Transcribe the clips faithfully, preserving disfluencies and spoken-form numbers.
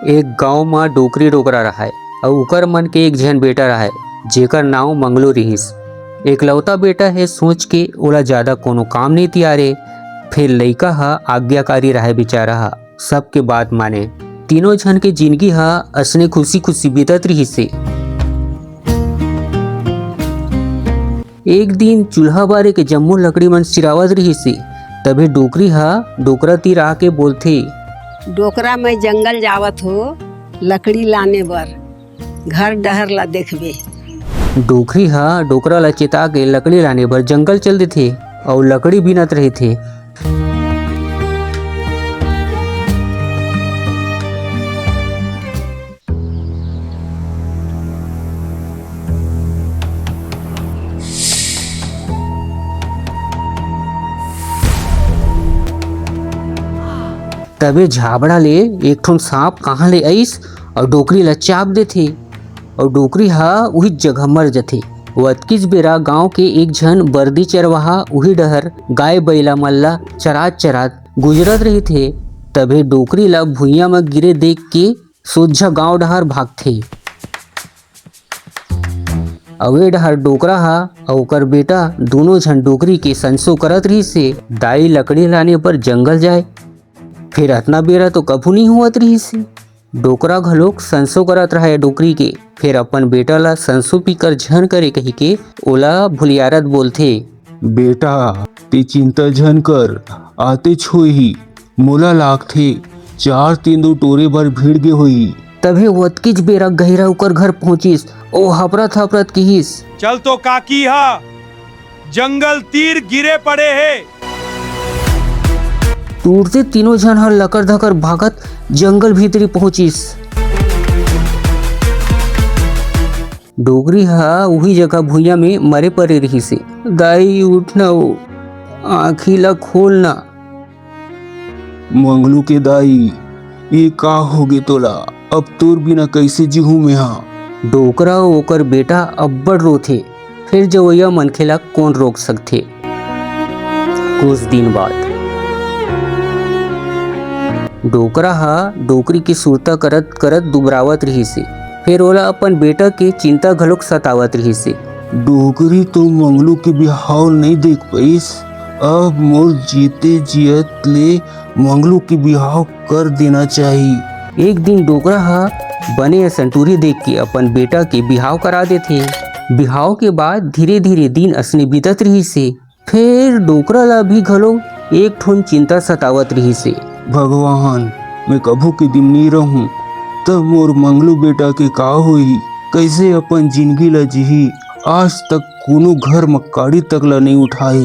एक गांव म डोकरी डोकरा रहय अउ ओकर मन के एक झन बेटा रहय, जेकर नांव मंगलू रिहिस। एकलौता बेटा हे सोच के ओला जादा कोनो काम नइ तियारे। फेर लइका ह आज्ञाकारी रहय बेचारा ह, सबके बात माने। तीनों झन के जिनगी ह असने खुशी-खुशी बीतत रिहिसे। एक दिन चूल्हा बारे के जम्मो लकड़ी मन सिरावत रिहिसे, तभे डोकरी ह डोकरा तीर आके बोलथे। डोकरा, मैं जंगल जावत हो लकड़ी लाने बर, घर डहर ला देखबे। डोकरी ह डोकरा ला चेता के लकड़ी लाने बर जंगल चल देथे अउ लकड़ी बीनत रहिथे। तभे झाबड़ा ले एक ठोन सांप कहाँ ले आइस अउ डोकरी ला चाब देथे अउ डोकरी ह उही जगह मर जथे। वतकीच बेरा गांव के एक झन बरदी चरवाहा उही डहर गाय बइला मन ला चरात चरात गुजरत रहिथे। तभे डोकरी ला भुइयां म गिरे देख के सोझा गांव डहर भागथे। अउ ए डहर डोकरा ह अउ ओकर बेटा दूनों झन डोकरी के संसो करत रिहिसे, दाई लकड़ी लाने बर जंगल जाय। फेर अतना बेरा तो कभू नइ होवत रिहिसे। डोकरा घलोक संसो करत रहय डोकरी के, फेर अपन बेटा ला संसो फिकर झन करे कहिके ओला भुलियारत बोलथे। बेटा, ते चिंता झन कर, आतेच होही। मोला लागथे, चार तेंदू टोरे बर भिड़ गे होही। तभे ओतकीच बेरा गहिरा ओकर घर पहुंचिस। ओ हपरत हपरत किहिस, चल तो काकी हा जंगल तीर गिरे पड़े हे। तुरते तीनों झन ह लकर धकर भागत जंगल भीतरी पहुंचिस। डोकरी ह उही जगह भुइयां में मरे परे रिहिसे। दाई, उठ न ओ, आँखी ला खोल न। मंगलू के दाई, ये का होगे तोला? अब तोर बिना कइसे जीहूं मेंहा? डोकरा अउ ओकर बेटा अब्बड़ रोथे, फेर जवइया मनखे ला कोन रोक सकथे? कुछ दिन बाद डोकरा ह डोकरी के सुरता करत करत दुबरावत रिहिसे। फेर ओला अपन बेटा के चिंता घलोक सतावत रिहिसे। डोकरी तो मंगलू के बिहाव नइ देख पइस। अब मोर जीते जियत ले मंगलू के बिहाव कर देना चाही। एक दिन डोकरा ह बने असन टूरी देख के अपन बेटा के बिहाव करा देथे। बिहाव के बाद धीरे-धीरे दिन असने बीतत रिहिसे। फेर डोकरा ला भी घलो एक ठोन चिंता सतावत रिहिसे। भगवान, मैं कभू के दिन नी रहूं, त मोर मंगलू बेटा के का होही? कइसे अपन जिनगी ला जीही? आज तक कोनो घर म काड़ी तक ला नइ उठाए।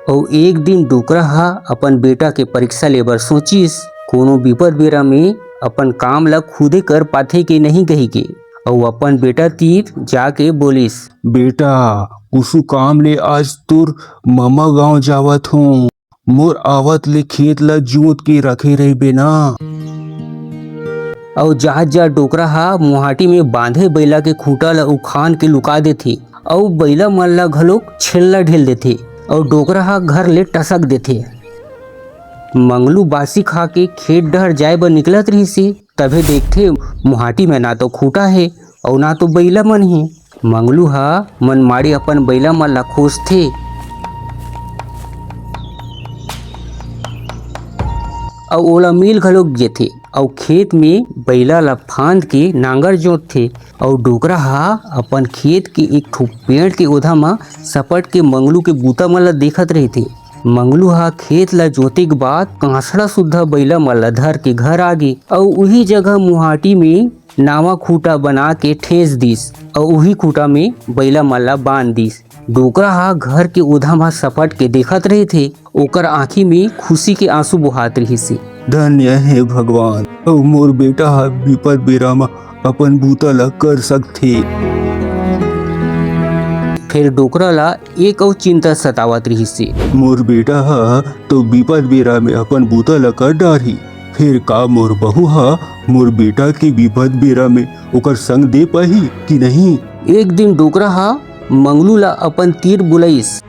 अउ एक दिन डोकरा ह अपन बेटा के परीक्षा लेबर सोचिस, कोनो बिपत बेरा में अपन काम ला खुदे कर पाथे के नहीं कहिके, अउ अपन बेटा तीर जाके बोलिस, बेटा, कुछु काम ले आज तोर ममा गांव जावत हों, मोर आवत ले खेत ला जोत के रखे रहिबे ना। अउ जात जात डोकरा ह मुहाटी में बांधे बइला के खूंटा ला उखान के लुका देथे, अउ बइला मन ला घलोक छेल्ला ढेल देथे, अउ डोकरा ह घर ले टसक देथे। मंगलू बासी खा के खेत डहर जाए बर निकलत रिहिसे, तभे देखथे मुहाटी में ना तो खूंटा हे अउ ना तो बइला मन हे। मंगलू ह मनमाड़ी अपन बइला मन ला खोजथे अउ ओला मिल घलोक जथे अउ खेत में बइला ला फांद के नांगर जोतथे अउ डोकरा ह अपन खेत के एक ठो पेड़ के ओधा म सपट के मंगलू के बूता मन ला देखत रहिथे। मंगलू ह खेत ला जोते के बाद कांसड़ा सुद्धा बइला मन ला धर के घर आ गे अउ उही जगह मुहाटी में नावा खूंटा बना के ठेंस दिस अउ उही खूंटा में बइला मन ला बांध दिस। डोकरा ह घर के ओधा म सपट के देखत रहिथे, ओकर आंखी में खुशी के आंसू बोहात रिहिसे। धन्य हे भगवान, अउ मोर बेटा ह बिपत बेरा म अपन बूता ल कर सकथे। फेर डोकरा ला एक अउ चिंता सतावत रिहिसे। मोर बेटा ह तो बिपत बेरा में अपन बूता ल कर डारही, फेर का मोर बहू ह मोर बेटा के बिपत बेरा में ओकर संग दे पाही कि नहीं? एक दिन डोकरा ह मंगलू ला अपन तीर बुलाइस।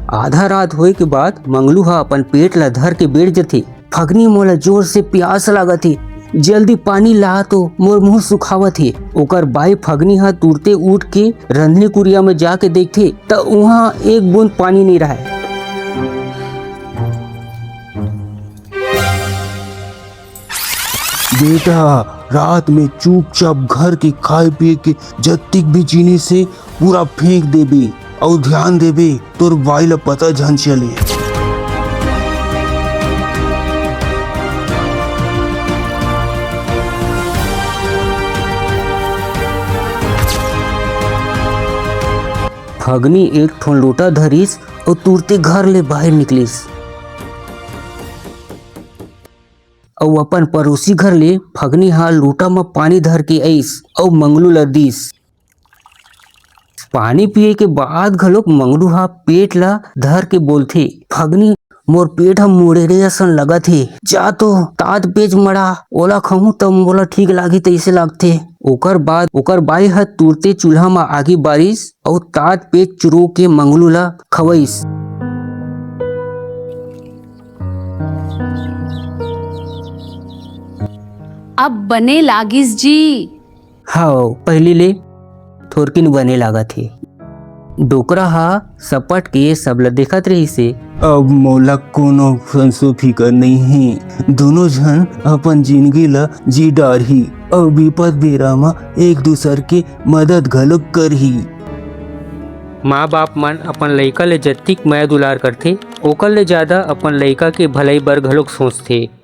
आधा रात होए के बाद मंगलू ह अपन पेट ला धर के बैठ जथे। "फगनी, मोला जोर से प्यास लागत हे, जल्दी पानी ला तो, मोर मुंह सुखावत हे।" ओकर बाई फगनी ह तुरते उठ के रंधनी कुरिया में जाके देखथे, त उहां एक बूंद पानी नइ रहय। "बेटा, रात में चुपचाप घर के खाए पिए के जत्तिक भी जिनिस हे, पूरा फेंक देबे, अउ ध्यान देबे, तोर बाई ल पता झन चले।" फगनी एक ठोन लोटा धरिस अउ तुरते घर ले बाहिर निकलिस। अउ अपन परोसी घर ले फगनी ह लोटा म पानी धर के अइस अउ मंगलू ल दिस। पानी पिए के बाद घलोक मंगलू ह पेट ल धर के बोलथे, "फगनी, मोर पेट ह मुड़ेरे असन लगत हे, जा तो तात पेज मड़ा, ओला खहूं त मोला ठीक लागही तइसे लागथे।" ओकर बाद ओकर बाई ह तुरते चूल्हा म आगी बारिस अउ तात पेज चुरो के मंगलू ल खवइस। अब बने लागिस जी। हव, पहिली ले थोरकिन बने लागत हे। डोकरा ह सपट के सब ल देखत रहिस हे। "अब मोला कोनो संसो फिकर नइ हे। दूनों झन अपन जिनगी ल जी डारही अउ बिपत बेरा म एक दूसर के मदद घलोक करही।" माँ बाप मन अपन लइका ले जतिक मया दुलार करथे, ओकर ले जादा अपन लइका के भलई बर घलोक सोचथे।